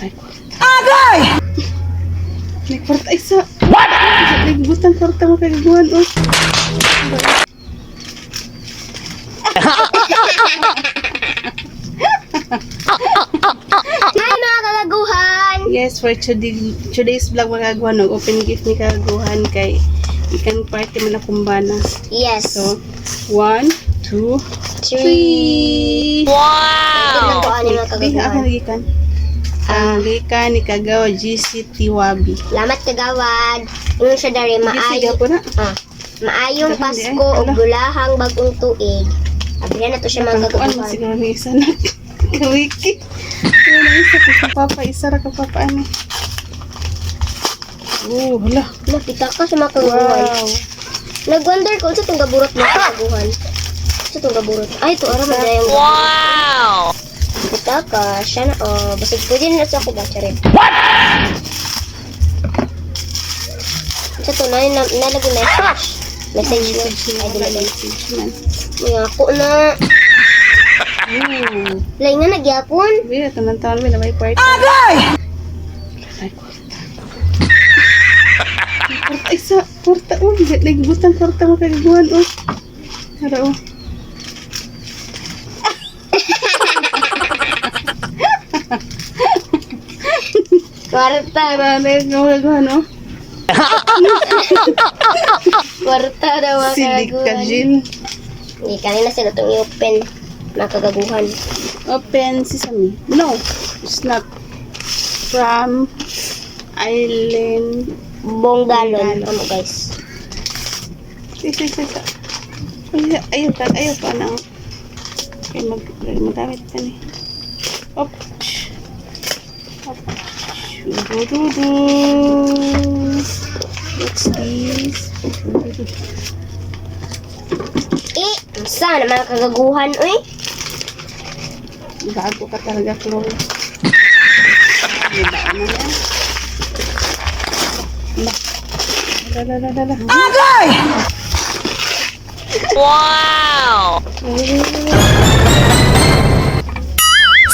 Ay, kwarta. Agay! May kwarta isa. What? Nagbutang kwarta mo kagaguhan, oh. Hi, mga kagaguhan! Yes, for today's vlog, mga kagaguhan, no, open gift ni kagaguhan kay ikan party man akong bana. Yes. So, one, two, three. three. Wow! Ko ani mga Di, ako kagaguhan. nagikan. Ang gikan ni Kagawa GCT Wabi. Salamat, kagawad. Ingon siya dari GC maayo. gapon na. Ah, maayong Dahon di ay. Pasko ug Ala. gulahang bagong tuig. Abrihan na to siya, mga Kuan man kagaguhan. siguro ni isa na. Kawiki. Ano na isa ko papa, isa ra ka papa ani. Oh, hala. Nakita ka sa mga kagaguhan. Wow. Nag-wonder ko unsa tong gaburot, mga kagaguhan. Unsa tong gaburot? Ay, to ara man dayang. Wow! Kita ka siya na oh, basig pwede na sa ako ba charit. What? Unsa to na na nalagay message? Message na. Message Ay, na dili wala ba? message man. May ako na. Oh. Lay nga nagyapon. Wait, ito nang taon na may party. Agay! Ay, kwarta. May kwarta isa. Kwarta, oh. Nagbutang kwarta mo kagaguhan, oh. Tara, oh. Kwarta. Tara, nagagaguhan, oh. Kwarta daw mga Silik ka, kagaguhan. Jill. Hindi, kanina sila itong i-open. Mga kagaguhan. Open sesame. No, it's not. From Island. Bonggalon. Bonggalon. Amo guys. Isa, isa, isa. Ay, ayaw ka, ayaw ka na. Okay, magamit ka ni. Op. Op. Shudududu. What's this? Shudududu. Eh, unsa na mga kagaguhan, uy? Gago ka talaga, Chloe. Diba, ano yan? La, la, la, la, la. Agay! Wow!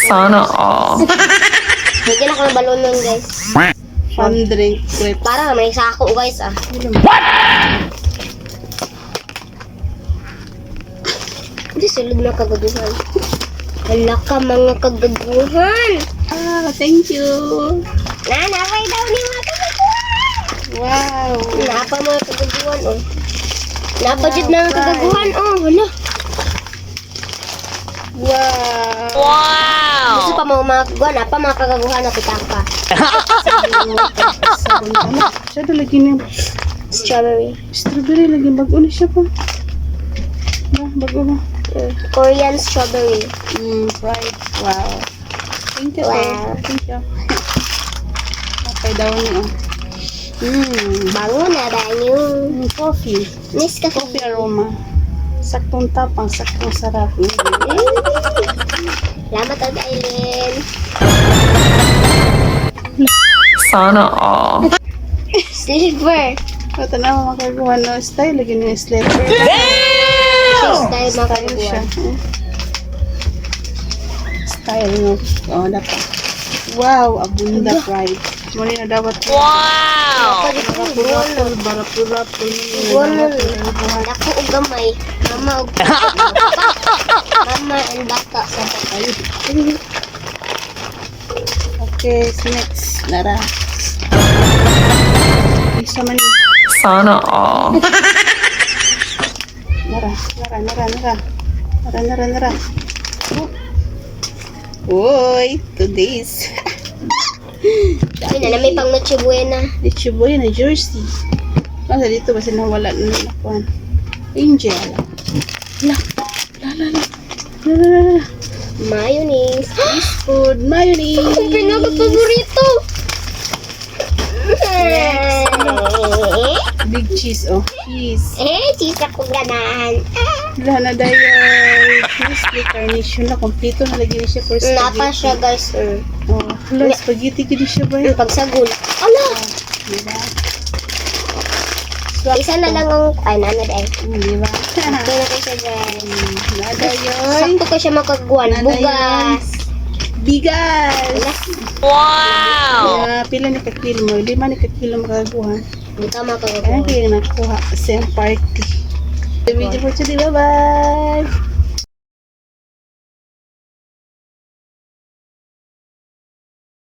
Sana all. Bigyan ako ng balon nun, guys. Fun drink, grapes. Para may sako, guys, ah. Hindi sulod mga kagaguhan. Hala ka mga kagaguhan. Ah, thank you. Na, napay daw ni mga kagaguhan. Wow. Napa mga kagaguhan, oh. Napa jud mga kagaguhan, oh. Hala. Wow. Wow! Gusto pa mo mga kagaguhan, napa mga kagaguhan na pitaka. Sabon ka na. Siya na lagi niya. Strawberry. Strawberry lagi. Bago na siya pa. Ba, bago ba? Korean strawberry. Fried. Wow. Thank you, sir. Wow. Thank you. Okay daw niyo. Bango na banyo. Coffee. Nescafe. Coffee aroma. Saktong tapang, saktong sarap. Salamat, Ate Aileen. Sana all. Silver. Ito na mga kagawa no style. Lagi niya slipper. Style mga Style kagaguhan. siya. Style no. Oh, dapat. Wow, abunda pride. Muna na dapat. Wow! Rapul, barapul, rapul. Gunon. Dako og gamay. Mama og Mama and bata sa Ay. Okay, next. Nara. Isa man. Sana all. Nara, nara, nara, nara. Nara, nara, nara. Oh. Uy, today's. Ay, na may pang Noche Buena. Leche boy na jersey. Nasa dito ba sinawala na nakuan? Angel. La, la, la, la. La, la, la, la. Mayonnaise. Food mayonnaise. Ang pinaka-paborito. Big cheese, oh. Cheese. Eh, cheese ako ganahan. Wala na dahil cheese with carnation na. Kompleto na lagi ni siya for Napa spaghetti. siya, guys. Oh, hala, spaghetti gini siya ba? Ang pagsagol. Ala! Diba? Swak Isa na lang ang... Ay, nana dahil. Diba? Ito na ko siya, guys. Nada yun. Sakto ko siya makagawan. Nana Bugas. Bigas! Ala. Wow! Pila ni ka kilo mo? 5 ni ka kilo makagaguhan. Hindi ka Kaya makagaguhan. kaya nakuha sa party. Video for today. Bye-bye!